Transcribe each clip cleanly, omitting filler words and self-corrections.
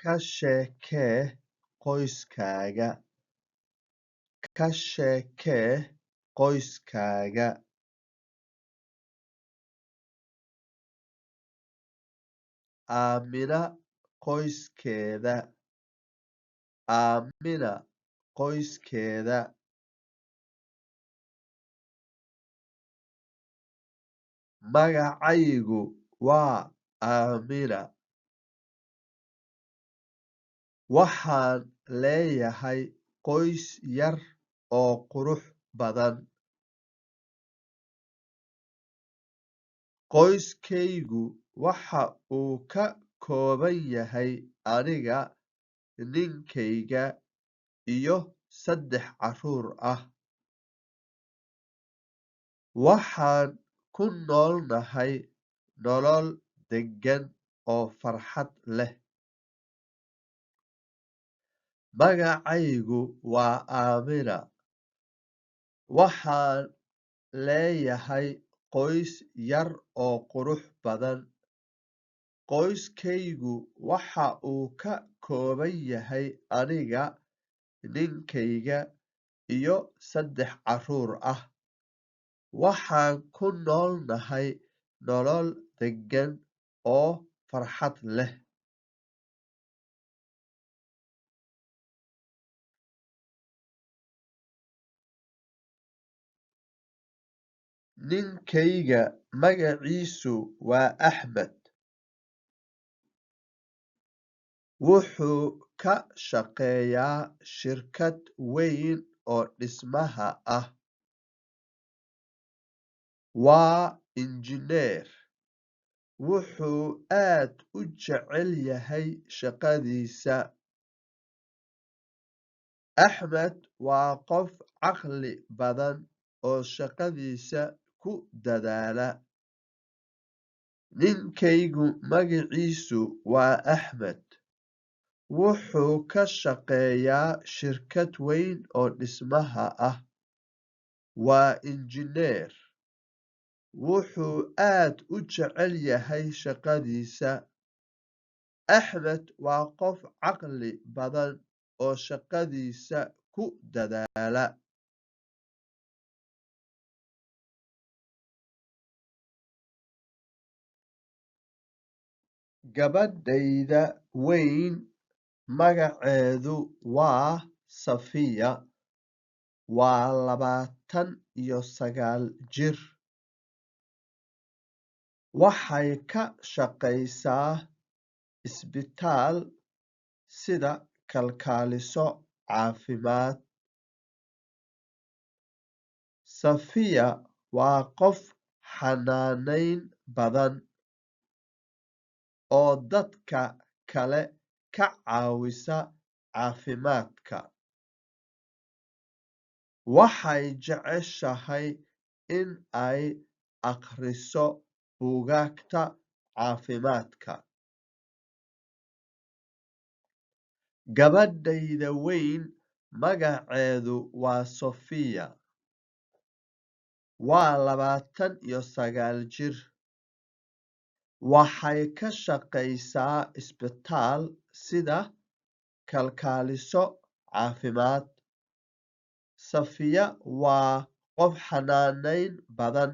Ka sheekee qoyskaaga. Ka sheekee qoyskaaga. Aamina qoyskeeda. Aamina qoyskeeda. Magacaygu waa Aamina. Waxaan leeyahay qoys yar oo qurux badan. Qoyskaygu waxa uu ka kooban yahay aniga, ninkeyga, iyo saddex carruur ah. Waxaan ku noolnahay nolol deggan oo farxad leh. Magacaygu waa Aamina. Waxaan leeyahay qoys yar oo qurux badan. Qoyskaygu waxa uu ka kooban yahay aniga, ninkeyga, iyo saddex carruur ah. Waxaan ku noolnahay nolol deggan oo farxad leh. Ninkeyga magaciisu waa Axmed. Wuxuu ka shaqeeyaa shirkad weyn oo dhismaha ah. Waa injineer. Wuxuu aad u jecel yahay shaqadiisa. Axmed waa qof caqli badan oo shaqadiisa ku dadaala. Ninkeygu magaciisu waa Axmed. Wuxuu ka shaqeeyaa shirkad weyn oo dhismaha ah. Waa injineer. Wuxuu aad u jecel yahay shaqadiisa. Axmed waa qof caqli badan oo shaqadiisa ku dadaala. Gabadhayda weyn magaceedu waa Safiya. Waa 29 jir. Waxay ka shaqaysaa isbitaal sida kalkaaliso caafimaad. Safiya waa qof xanaanayn badan oo dadka kale ka caawisa caafimaadka. Waxay jeceshahay in ay akhriso buugaagta caafimaadka. Gabadhayda weyn magaceedu waa Sofiya. Waa 29 jir. Waxay ka shaqaysaa isbitaal sida kalkaaliso caafimaad. Safiya waa qof xanaanayn badan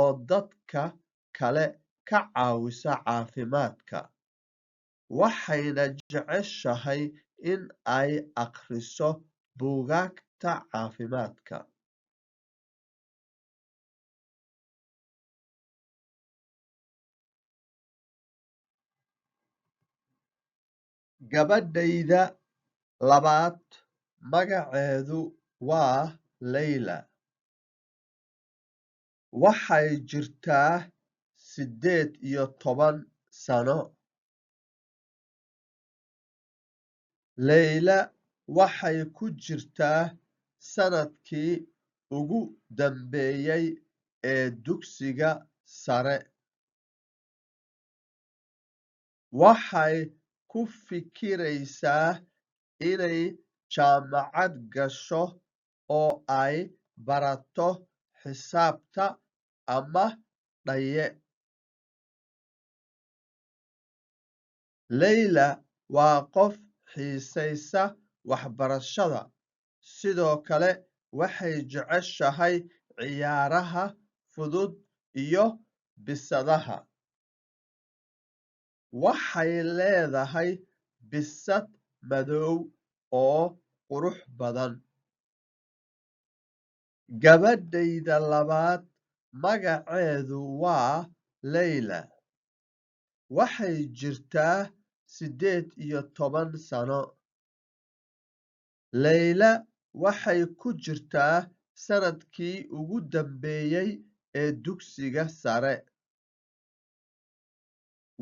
oo dadka kale ka caawisa caafimaadka. Waxayna jeceshahay in ay akhriso buugaagta caafimaadka. Gabadhayda labaad magaceedu waa Layla. Waxay jirtaa 18 sano. Layla waxay ku jirtaa sanadkii ugu dambeeyay ee dugsiga sare. Waxay ku fikiraysaa inay jaamacad gasho oo ay barato xisaabta ama dhaye. Layla waa qof xiisaysa waxbarashada, sidoo kale waxay jeceshahay ciyaaraha fudud iyo bisadaha. Waxay leedahay bisad madow oo qurux badan. Gabadhayda labaad magaceedu waa Leyla. Waxay jirtaa 18 sano. Leyla waxay ku jirtaa sanadkii ugu dambeeyay ee dugsiga sare.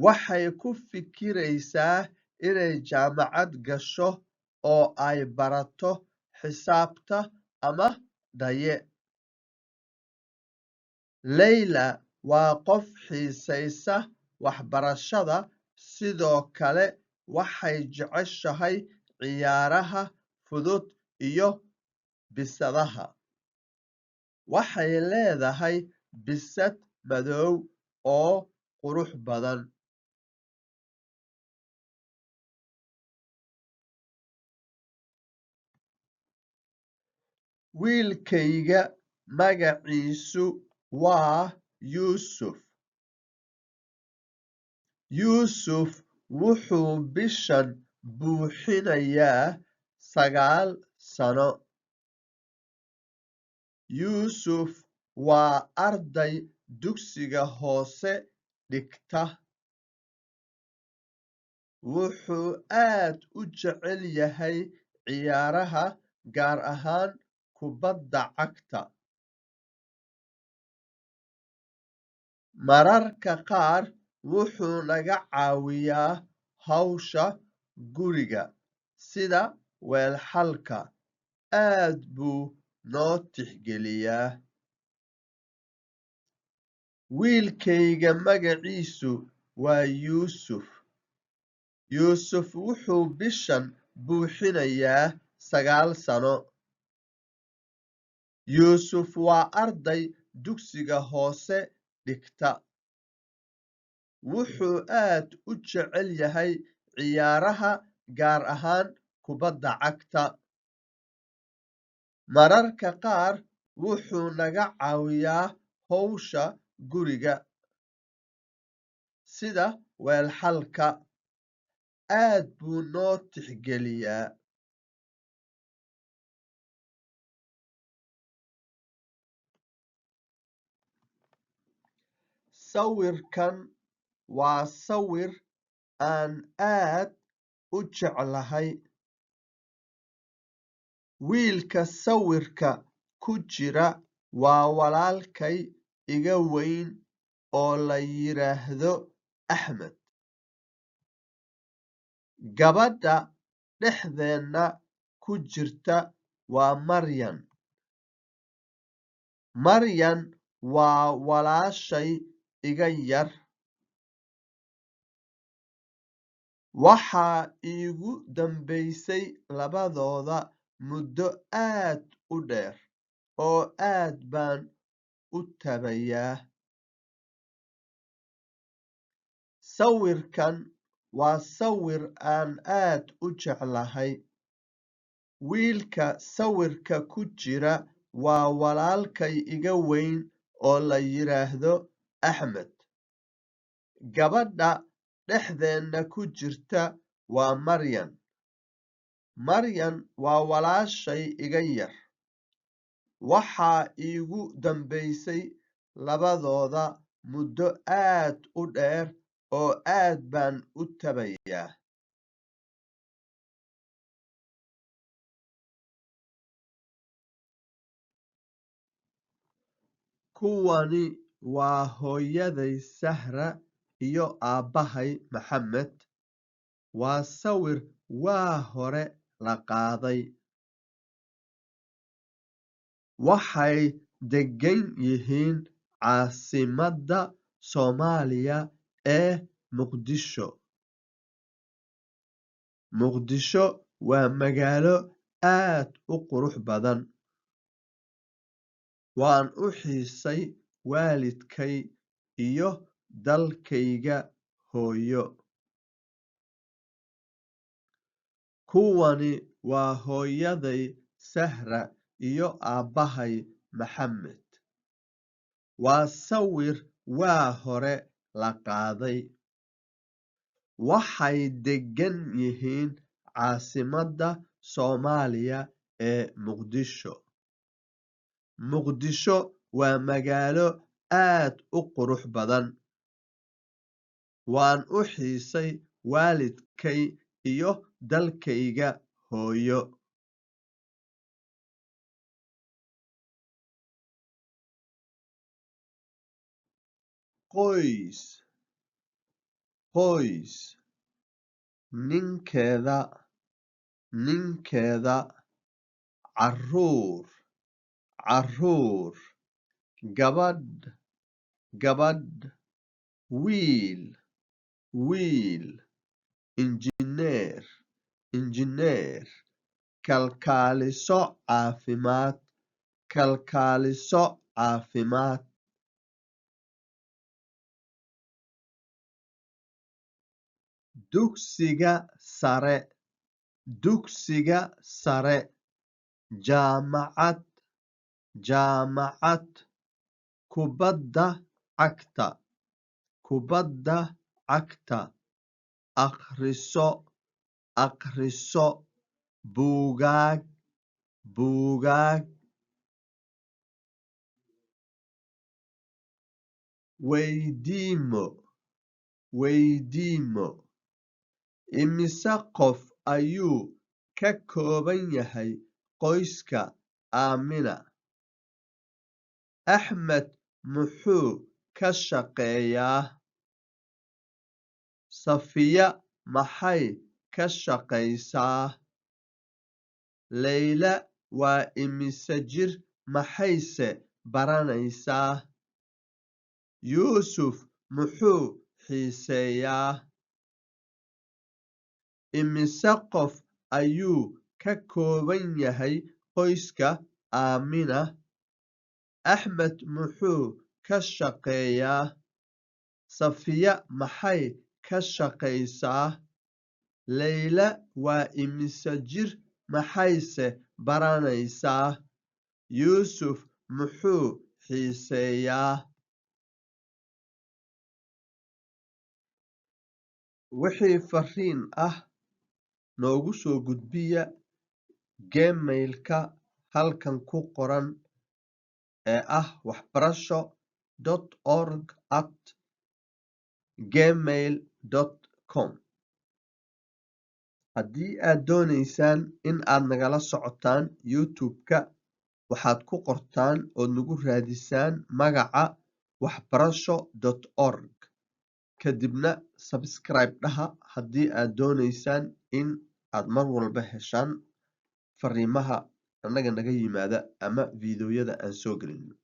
Waxay ku fikiraysaa inay jaamacad gasho oo ay barato xisaabta ama dhaye. Leyla waa qof xiisaysa waxbarashada, sidoo kale waxay jeceshahay ciyaaraha fudud iyo bisadaha. Waxay leedahay bisad madow oo qurux badan. Wiilkayga magaciisu waa Yuusuf. Yuusuf wuxuu bishan buuxinayaa 9 sano. Yuusuf waa arday dugsiga hoose dhigta. Wuxuu aad u jecel yahay ciyaaraha, gaar ahaan kubadda cagta. Mararka qaar wuxuu naga caawiyaa hawsha guriga sida weelxalka. Aad buu noo tixgeliyaa. Wiilkayga magaciisu waa Yuusuf. Yuusuf wuxuu bishan buuxinayaa 9 sano. Yuusuf waa arday dugsiga hoose dhigta. Wuxuu aad u jecel yahay ciyaaraha, gaar ahaan kubadda cagta. Mararka qaar wuxuu naga caawiyaa hawsha guriga sida weelxalka. Aad buu noo tixgeliyaa. Sawirkan waa sawir aan aad u jeclahay. Wiilka sawirka ku jira waa walaalkay iga weyn oo la yiraahdo Axmed. Gabadha dhexdeenna ku jirta waa Maryan. Maryan waa walaashay iga yar. Waxaa iigu dambaysay labadooda muddo aad u dheer oo aad baan u tabayaa. Sawirkan waa sawir aan aad u jeclahay. Wiilka sawirka ku jira waa walaalkay iga weyn oo la yiraahdo Axmed. Gabadha dhexdeenna ku jirta waa Maryan. Maryan waa walaashay iga yar. Waxaa iigu dambaysay labadooda muddo aad u dheer oo aad baan u tabayaa. Kuwani waa hooyaday Sahra iyo aabbahay Maxamed. Waa sawir waa hore la qaaday. Waxay deggan yihiin caasimadda Soomaaliya ee Muqdisho. Muqdisho waa magaalo aad u qurux badan. Waan u xiisay waalidkay iyo dalkayga hooyo. Kuwani waa hooyaday Sahra iyo aabbahay Maxamed. Waa sawir waa hore la qaaday. Waxay deggan yihiin caasimadda Soomaaliya ee Muqdisho. Muqdisho waa magaalo aad u qurux badan. Waan u xiisay waalidkay iyo dalkayga hooyo. Qoys, qoys. Ninkeeda, ninkeeda. Carruur, carruur. Gabadh, gabadh. Wiil, wiil. Injineer, injineer. Kalkaaliso caafimaad, kalkaaliso caafimaad. Dugsiga sare, dugsiga sare. Jaamacad, jaamacad. Kubadda cagta, kubadda cagta. Akhriso, akhriso. Buugaag, buugaag. Weydiimo, weydiimo. Immisa qof ayuu ka kooban yahay qoyska Aamina? Axmed muxuu ka shaqeeyaa? Safiya maxay ka shaqaysaa? Leyla waa immisa jir maxayse baranaysaa? Yuusuf muxuu xiiseeyaa? Immisa qof ayuu ka kooban yahay qoyska Aamina? Axmed muxuu ka shaqeeyaa? Safiya maxay ka shaqaysaa? Leyla waa immisa jir maxayse baranaysaa? Yuusuf muxuu xiiseeyaa? Wixii fariin ah noogu soo gudbiya Gmail-ka halkan ku qoran ee ah waxbarasho.org@gmail.com. Haddii aad doonaysaan in aad nagala socotaan YouTube-ka, waxaad ku qortaan ood nagu raadisaan magaca waxbarasho.org, kadibna subscribe dhaha haddii aad doonaysaan in aad mar walba heshaan fariimaha annaga naga yimaada ama fiidiyowyada aan soo gelino.